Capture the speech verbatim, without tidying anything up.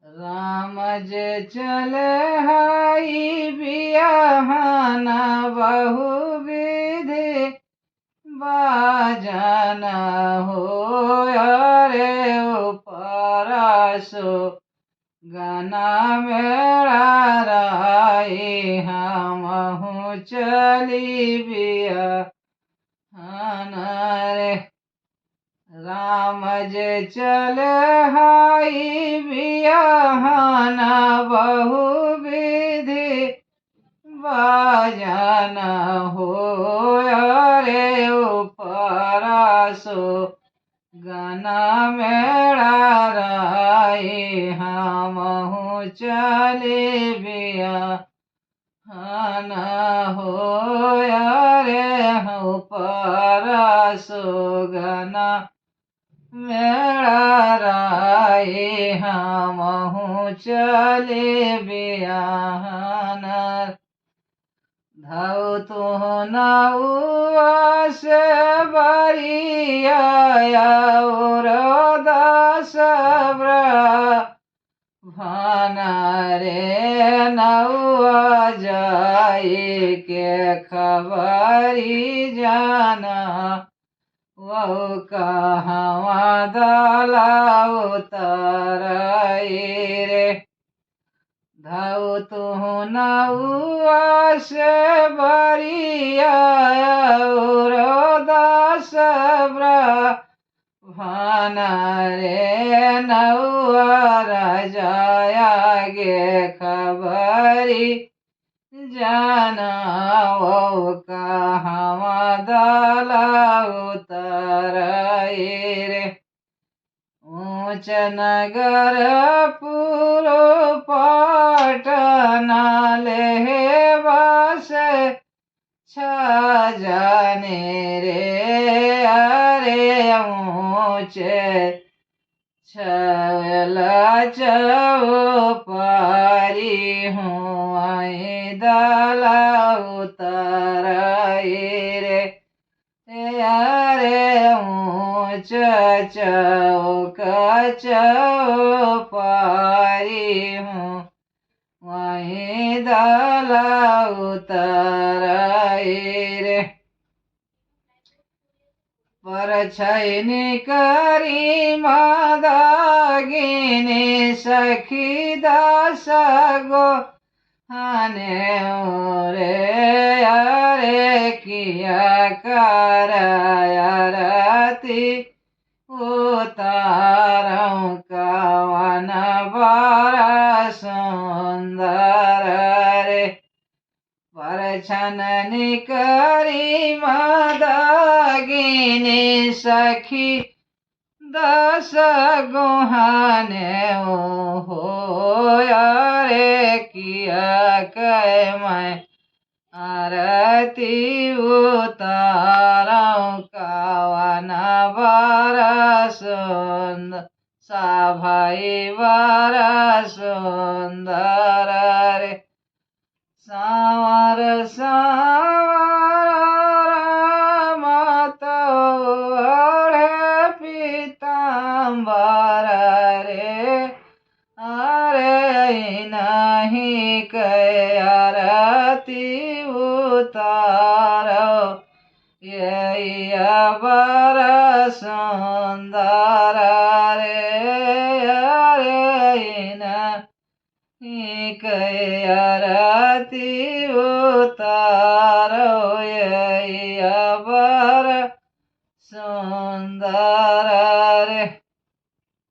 राम जे चले हई बियाहना बहुविधि बाजन हो, अरे ऊपरा सो गना मेड़ा राई हमहूँ चली बियाहना रे। राम जे चले हई बियाहना बहुविधि बाजन हो, अरे ऊपरा सो गना मेड़ा राई हमहूँ चली बियाहना हो, अरे ऊपरा सो गना मेड़ा राई हमहूँ चली बियाहना। धउ तुहु नउआ से बरिया अउर दस ब्रह्मन रे नउआ जाई के खबरी जाना वहु कहवा दला उतरई रे। धउ तुहु नउआ से बरिया अउर दस ब्रह्मन रे नउआ राजाया गे खबरी जाना वहु कहवा दला उतरई रे। ऊँच नगर पुरु पटना लेहे बास छजने रे, अरे ऊँचे छवला चौपारी हुआई दला उतरई रे। अरे ऊँच चौक चौपारी हुआई दला उतरई रे। परछाई निकरी मदागिनी सखी दस गो हने रे, अरे किया कर आरती उतारौं कवन बर सुंदर रे। परछन निकरी मदागिनी सखी दस गो हने हो, अरे किया कै मैं आरती उतारौं कवन बर सुंदर, सभई बर सुंदर रे। साँवर साँवर राम तो ओढ़े पीताम्बर रे, अरे इनहीं के आरती उतारौं, यही बर सुंदर रे, अरे इनहीं के आरती उतारौं, यही बर सुंदर